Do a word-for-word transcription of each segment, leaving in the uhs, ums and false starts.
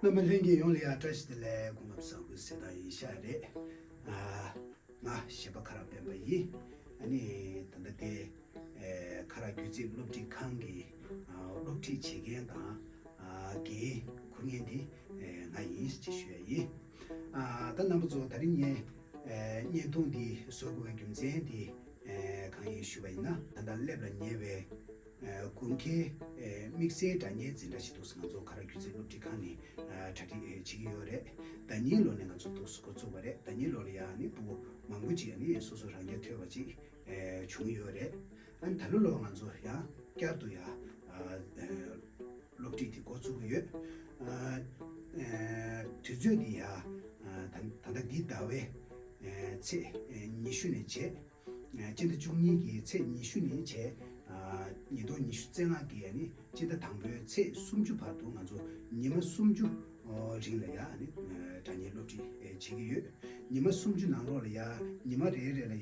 རྣམ་པ་ལྷན་རྒྱས་ཡོངས་ལ་ཡང་བཀྲ་ཤིས་བདེ་ལེགས། སྐུ་ཁམས་བཟང་པོའི་གསལ་བསྒྲགས་ཡིན་ཤག་རེད། ཨ། ང་གཞས་པ་ཁ་རག་སྤེན་པ་ཡིན། ཨ་ནི་ད་ལྟ་དེ་ཨེ་ཁ་རག་སྒྱུ་རྩལ་སློབ་ཁྲིད་ཁང་གི་ཨ་སློབ་ཁྲིད་བྱེད་མཁན་དང་ཨ་འགན་འཁུར་མཁན་དེ་ཨེ་ང་ཡིན་ཅེས་ཞུ་ཡ་ཡིན། ཨ་ད་རྣམ་པ་ཚོ་ད་རིང་ངས་ཨེ་བརྙན་ཐུང་འདི་བཟོ་དགོས་པའི་རྒྱུ་མཚན་དེ་ཨེ་གང་ཡིན་ཞུས་པ་ཡིན་ན། ད་ལྟ་སླེབས་ལ་ཉེ་བའི་ཨ་དགུན་ཁའི་ཨ་དམིགས་བསལ་སྒྲ་སྙན་འཛིན་གྲྭ་ཞིག་འདུག་ང་ཚོ་ཁ་རག་སྒྱུ་རྩལ་སློབ་ཁྲིད་ཁང་ནས་ཨ་གྲ་སྒྲིག་ཨ་བྱེད་ཀྱི་ཡོད་རེད། ཟླ་ཉིན་ལོ་ནས་ང་ཚོ་འདུག་འགོ་བཙུགས་པ་རེད། ཟླ་ཉིན་ལོ་ལ་ཡང་ནི་སྤུ་གུ་མང་པོ་ཅིག་ནི་སོ་སོ་རང་རྐྱ་ཐོས་པ་ཅིག་ཨ་བྱུང་ཡོད་རེད། ཨ་ད་ལོ་ལོ་ང་ཚོ་ཡང་བསྐྱར་དུ་ཡང་ཨ་ཨ་སློབ་ཁྲིད་དེ་འགོ་བཙུགས་ཀྱི་ཡོད། ཨ་ཨ་དུས་ཚོད་འདི་ཡང་ཨ་ད་ད་ལྟ་འདི་ཟླ་བའི་ཨ་ཚེས་ཨ་ཉི་ཤུ་ནས་བྱས། ཨ་སྤྱི་ཟླ་བཅུ་གཉིས་ཀྱི་ཚེས་ཉི་ཤུ་ནས་བྱས། ཨ་ཉིས་སྟོང་ཉི་ཤུ་རྩ་ལྔ་གི་ཨ་ནི་སྤྱི་ཟླ་དང་པོའི་ཚེས་སུམ་ཅུ་བར་དུ་ང་ཚོ་ཉི་མ་སུམ་ཅུ་ཨོ་རིང་ལ་ཡ་ཨ་ནི་ཨ་སྒྲ་སྙན་སློབ་ཁྲིད་ཨེ་བྱེད་ཀྱི་ཡོད། ཉི་མ་སུམ་ཅུ་ནང་ལོགས་ལ་ཡ་ཉི་མ་རེ་རེ་ལ་ཡ་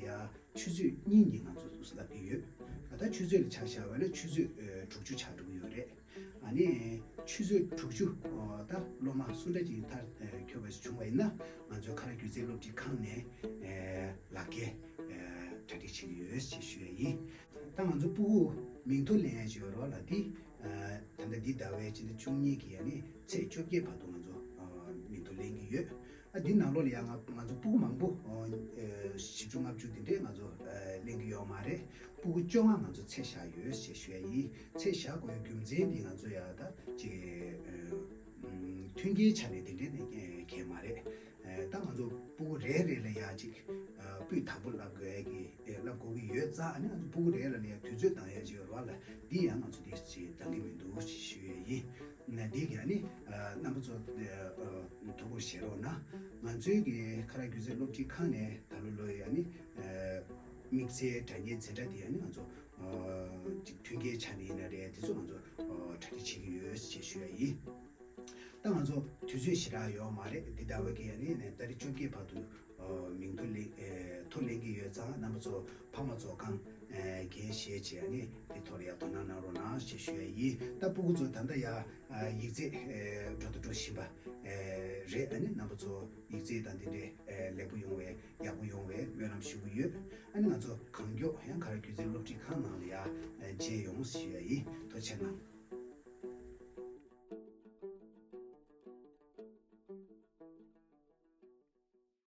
ཆུ་ཚོད་གཉིས་གཉིས་ང་ཚོ་འདུག་སེ་བསླབ་ཀྱི་ཡོད། ད་ལྟ་ཆུ་ཚོད་ལ་ཆ་བཞག་པ་ན་ཆུ་ཚོད་ཨེ་དྲུག་ཅུ་ཆགས་འགྲོ་གི་ཡོད་རེད། ཨ་ནི་ཆུ་ཚོད་དྲུག་ཅུ་ཨོ་ད་སློབ་མ་སུ་འདྲ་ཅིག་མཐར་ཨེ་འཁྱོལ་བ་ཞིག་བྱུང་བ་ཡིན་ན་ང་ཚོའི་ཁ་རག་སྒྱུ་རྩལ་སློབ་ཁྲིད་ཁང་ནས་ཨེ་ལག་འཁྱེར་ཨེ་གྲ་སྒྲིག་བྱེད་ཀྱི་ཡོད་ཅེས་ཞུ་ཡ་ཡིན། ད་ང་ཚོ་སྤུ་གུ་མིང་ཐོ་ལེན་ཡ་ཅིག་ཡོད་རེད་བ་ལ། འདི་ཨེ་ད་ལྟ་འདི་ཟླ་བའི་སྤྱི་ཟླ་བཅུ་གཉིས་ཀྱི་ཨ་ནི་ཚེས་བཅོ་བརྒྱད་བར་དུ་ང་ཚོ་ཨ་མིང་ཐོ་ལེན་གྱི་ཡོད། ཨ་འདི་ནང་ལོགས་ལ་ཡང་ང་ང་ཚོ་སྤུ་གུ་མང་པོ་ཨ་ཨེ་བཞི་བཅུ་ལྔ་བཅུ་དེ་འདྲས་ང་ཚོ་ཨ་ལེན་གྱི་ཡོད་མ་རེད། སྤུ་གུ་བཅོ་ལྔ་ང་ཚོ་ཚད་བཞག་ཡོད་ཞེས་ཞུ་ཡ་ཡིན། ཚད་བཞག་དགོས་ཡ་རྒྱུ་མཚན་འདི་ང་ཚོ་ཡ་ད་ཅིག་ཨ་ཨམ་མཐུན་རྐྱེན་ཆ་ནས་དེ་འདྲས་ནས་ཨེ་གལ་མ་རེད། ཨེ་ད་ང་ཚོ་སྤུ་གུ་རེ་རེ་ལ་ཡ་ཅིག་ཨ་སྤུས་དག་པོ་བསླབ་དགོས་ཡ་གི་ཨེ་བསླབ་དགོས་ཀྱི་ཡོད་ཙང་། ཨ་ནི་ང་ཚོ་སྤུ་གུ་རེ་རེ་ལ་ཡ་དུས་ཚོད་འདང་ཡ་ཅིག་ཡོད་རེད་བ་ལ། འདི་ཡང་ང་ཚོ་འདི་ཅིག་འདང་གི་མི་འདུག་ཞེས་ཞུ་ཡ་ཡིན། ན་འདི་གི་ཨ་ནི་ཨ་རྣམ་པ་ཚོ་ཨ་ཐུགས་ཁུར་བཞེས་རོགས་གནང་། ང་ཚོའི་གི་ཁ་རག་སྒྱུ་རྩལ་སློབ་ཁྲིད་ཁང་ནས་ད་ལོ་ལོ་ཡི་ཨ་ནི་ཨ་དམིགས་བསལ་སྒྲ་སྙན་འཛིན་གྲྭ་འདི་ཨ་ནི་ང་ཚོ་ཨ་ཅིག་མཐུན་རྐྱེན་ཆ་ནས་ཡིན་ན་རེད། དེ་ཚོ་ང་ཚོ་ཨ་གྲ་སྒྲིག་བྱེད་ཀྱི་ཡོད་ཅེས་ཞུ་ཡ་ཡིན། ད་ང་ཚོ་དུས་ཚོད་ཞེ་དྲག་ཡོད་མ་རེད། འདི་ཟླ་བ་གི་ཨ་ནི་ནས་ཏ་རིག་བཅོ་བརྒྱད་བར་དུ་ཨ་མིང་ཐོ་ལེན་ཨེ་ཐོ་ལེན་གྱི་ཡོད་ཙང་། རྣམ་པ་ཚོ་ཕ་མ་ཚོ་གང་ཨེ་འགན་བཞེས་བྱས་ཨ་ནི་འདི་ཐོག་ལ་ཡ་དོ་སྣང་གནང་རོགས་གནང་ཞེས་ཞུ་ཡ་ཡིན། ད་སྤུ་གུ་ཚོ་ད་ལྟ་ཡ་ཨ་ཡིག་ཚད་ཨེ་འགྲོ་དང་འགྲོ་བཞིན་པ་ཨེ་རེད། ཨ་ནི་རྣམ་པ་ཚོ་ཡིག་ཚད་དང་འདི་འདྲའི་ཨེ་ལེགས་པོ་ཡོང་བའི་ཡག་པོ་ཡོང་བའི་སྨོན་ལམ་ཞུ་གི་ཡོད། ཨ་ནི་ང་ཚོ་གང་མགྱོགས་ཡང་ཁ་རག་སྒྱུ་རྩལ་སློབ་ཁྲིད་ཁང་ནང་ལ་ཡ་ཨེ་མཇལ་ཡོང་ཞུ་ཡ་ཡིན། ཐུགས་རྗེ་གནང་།